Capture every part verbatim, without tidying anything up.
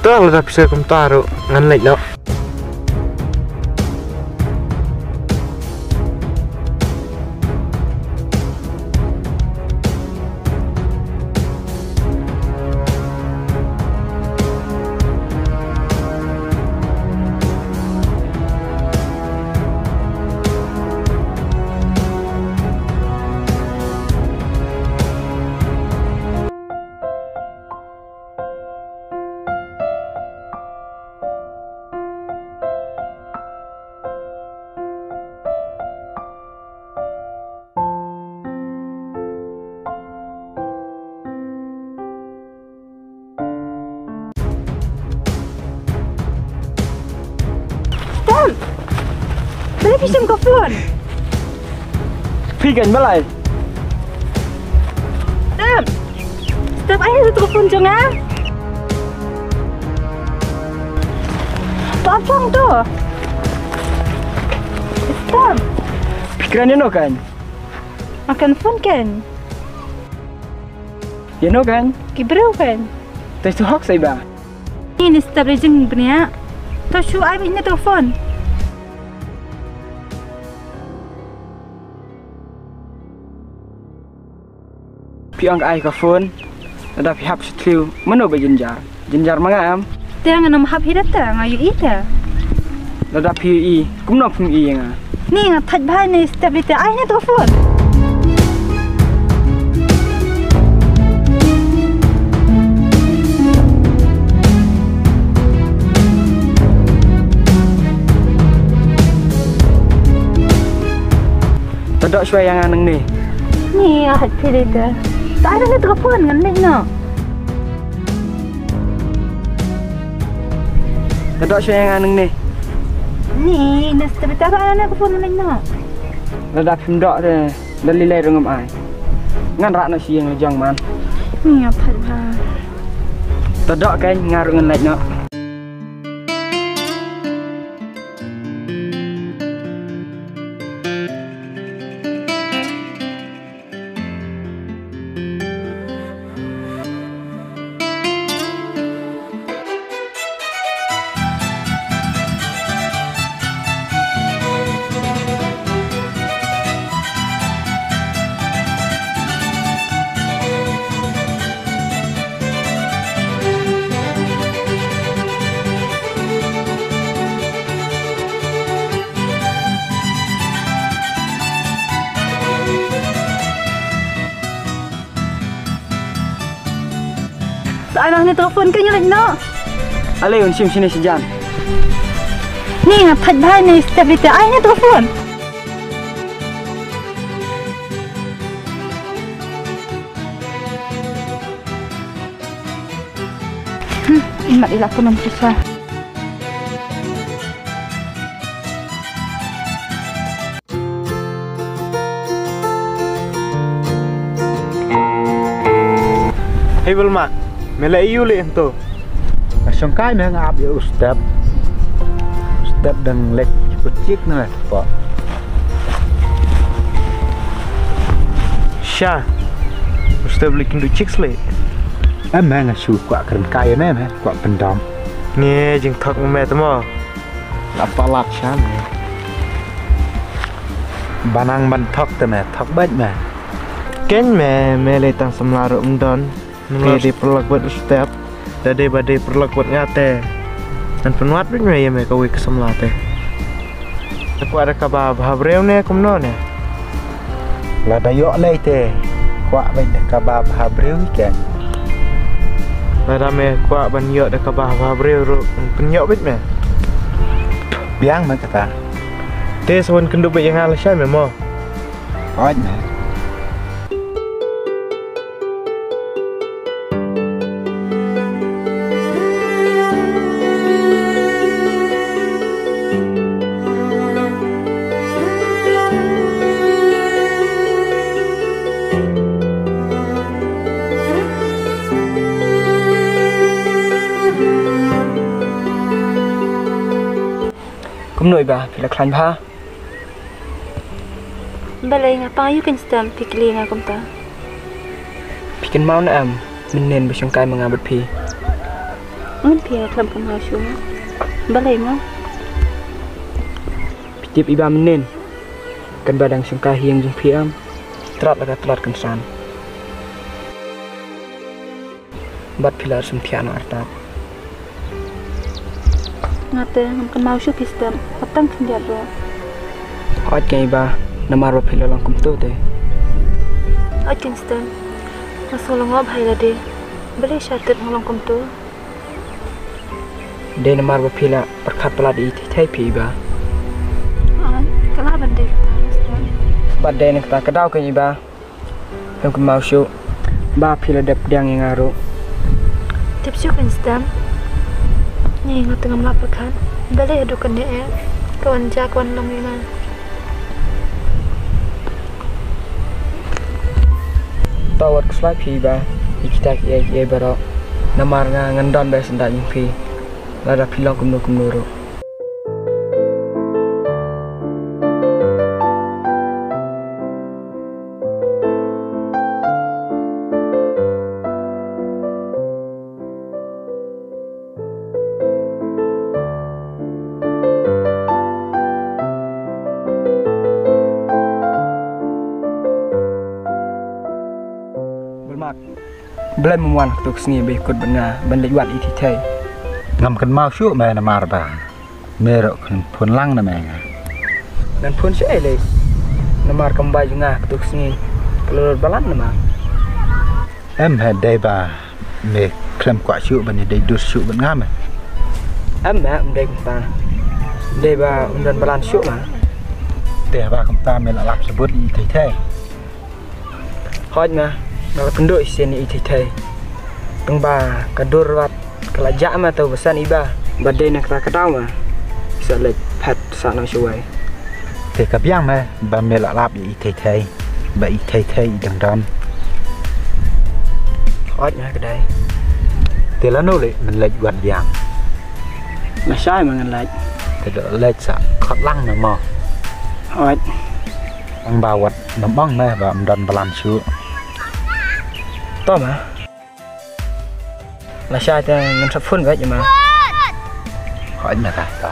To lada phi sa kumta ruh ngan leit noh. Stem! Balei phi shim ka phone? Phi kan balei? Stem! Stem, ai ha ka phone jong nga. To ap jong to. Stem! Phi kren ïano kan? Nga kan phone kan. Ïano kan? Ki briew kan. Te shu hok sai ba. Ni ni step le jing bniah. To shu ai ba ine to phone. Phi ong ai ka phone. Lada phi hap sha thliew mano ba jynjar? Jynjar ma nga em? Te nga nym hap hi da te, nga ïohi te. Lada phi ïohi, kumno phim ïohi ïa nga? Ni nga thait bha ne step ite, ai ne to phone. Ta doh shuwa ïa nga nangne. Ni nga hap phi dei te. Ta ai ne to phone ngan leit noh. Ta doh shuwa ïa nga nangne. Ni, na step ita ba na ka phone ngan leit noh. Lada phim doh te, da lei lei ruh ngam ai. Ngan rah noh sha ïing la jong man. Ni nga thait bha. Ta doh kein nga ruh ngan leit noh. Ai nang ne telefon ka nyelit no. Ale un shim shini sijan. Ni nga thait bha ne step ite ai ne telefon. Hmm, imat ila kunum sisa. Hei Wilma, me la ïu leh hangto? Nga shongkai me nga ap ïa u step. U step dang leit kut chik na me po. Sha. U step leit kynduh chik sleh. Em me nga shu kwah kren kai ïa me me kwah pyndam. Ngi jingthok me te mo. La palat sha me. Banang ban thok te me, thok bad me. Ken me, me le tang samla ruh ym don. Me dei paralok bad u step. Da dei ba dei paralok bad nga te. Ngan pynwad bad me ïa me kawei ka samla te. Te kwah da kaba bha briew ne kumno ne? Lada ïoh lei te kwah bad da kaba bha briew hi ken. Lada me kwah ban ïoh da kaba bha briew ruh pynïoh bad me. Biang me kata. Te sa wan kynduh bad ïa nga lashai me mo. Hooid me. Kumno i ba phi la khlaiñ bha? Balei nga pang ïa u kynstep phi kylli nga kumta? Phi kynmaw ne em mynnin ba shongkai ma nga bad phi? Ngan phi nga khlem kynmaw shuh. Balei ma? Phi tip Iba mynnin, katba dang shongkai ha ïing jong phi em, trat la ka trat kynsan. Bad phi la sum thiah noh artat. Nga te ngam kynmaw shuh phi step, wat tang khyndiat ruh. Hooid keiñ Iba, namar ba phi la long kumto te. Hooid keiñ step. Nga sngew lyngngoh bha ïa lade. Balei sha tip nga long kumto? Dei namar ba phi la pyrkhat palat ïa i Thei Thei phi Iba. Hooid, ka lah ban dei kata ruh step. Bad dei na kata ka daw keiñ Iba. Phim kynmaw shuh ba phi la dep pdiang ïa nga ruh. Tip shuh keiñ step. Ngi nga te ngam lah pyrkhat. Balei haduh kane eh ka wan jia ka wan long ïa nga. To wat khuslai phi Iba ïa kita kiei kiei baroh. Namar nga ngan don beit syndah jong phi lada phi long kumno kumno ruh. Balei mem wan ha katu ka sngi ba ïakut bad nga ban leit wad ïa i Thei Thei? Ngam kynmaw shuh me namar ba me ruh khlem phone lang na me nga. Ngan phone shaei lei? Namar kam bai jong nga ha katu ka sngi ka la lut balan namar. Em he, dei ba me khlem kwah shuh ban ïadei dur shuh bad nga me? Em me, ym dei kumta. Dei ba ym don balan shuh ma. Te haba kumta me la lap sabut ïa i Thei Thei? Hooid ma, nga la kynduh shisien ïa i Thei Thei. Tang ba ka dur wat ka la jah ma, to ba san Iba. Ba dei na kata ka daw ma, sa leit phet sah noh shawei. Te ka biang ma ba me la lap ïa i Thei Thei, ba i Thei Thei i dang don. Hooid ma ka dei. Te lano leh ngan leit wad biang? Lashai ma ngan leit. Te leit sa khot lang na mo. Hooid. Ong ba wat nang ong me ba ym don balan shuh. To ma. Lashai te ngan sa phone beit ïa ma. Hooid ma ka to.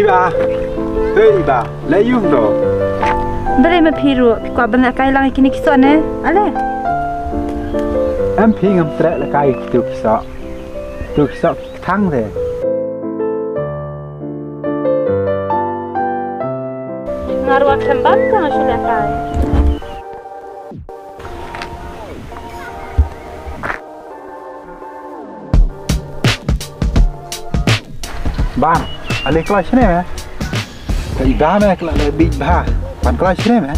Iba. Hei Iba, leh ïung to. Balei ma phi ruh, phi kwah ban lehkai lang ïa kine ki soh ne? Ale. Em phi, ngam treh lehkai ïa kitu ki soh. Kitu ki soh ki kthang te. Nga ruh khlem bam ka nga shu lehkai. Bam, ale kloi shane me. Ka Iba me ka la leh bit bha. Ban kloi shane me.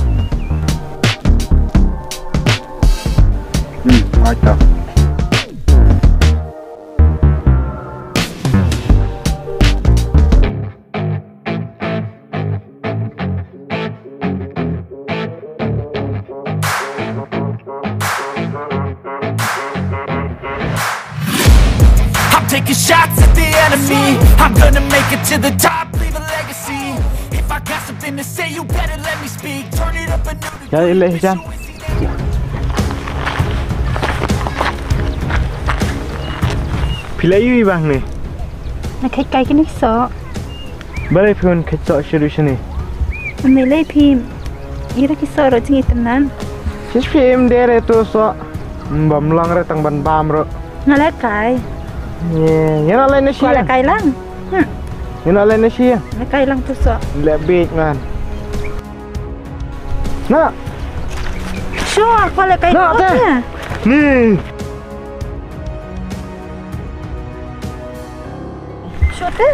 Hmm, kloi to. I'm taking shots at the enemy. I'm gonna make it to the top, leave a legacy. If I got something to say, you better let me speak. Turn it up a new degree. Jan, ileh jan. Phi leh aiu bang ne? Nga kheit kai kine ki soh. Balei phi wan kheit soh sha ruh shane? Ym lei phi. Ira ki soh ruh jingïatynnad. Shisha phi, ym dei re tu soh. Bym long re tang ban bam ruh. Nga lehkai. Ïa na lei na shi. Nga lehkai lang. Hmm. Ïa na lei na shi. Lehkai lang tu soh. Leh bit man. Na. Sure, ko leh kai. Ni. Sure te.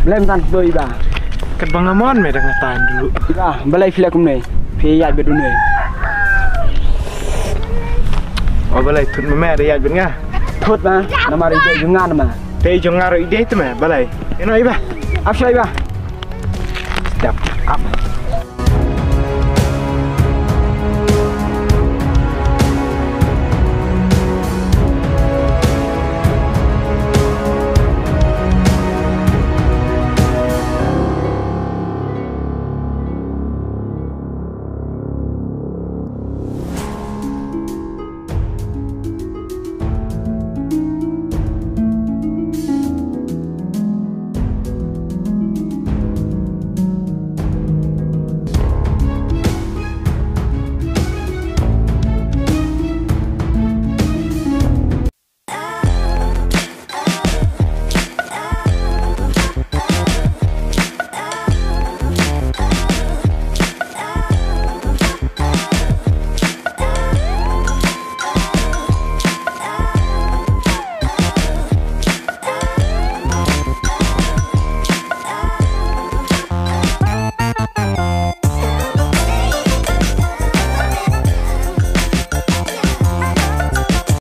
Balei mynta phi ïa ba? Katba nga mon me da nga tan dulu. Ïa ba, balei phi leh kumne? Phi ïaid bad une. O balei thut me, me da ïaid bad nga? Thut ma, namar i dei jong nga ma. Dei jong nga ruh i dei te me, balei? Ïa no i ba? Ap sha i ba. Step up.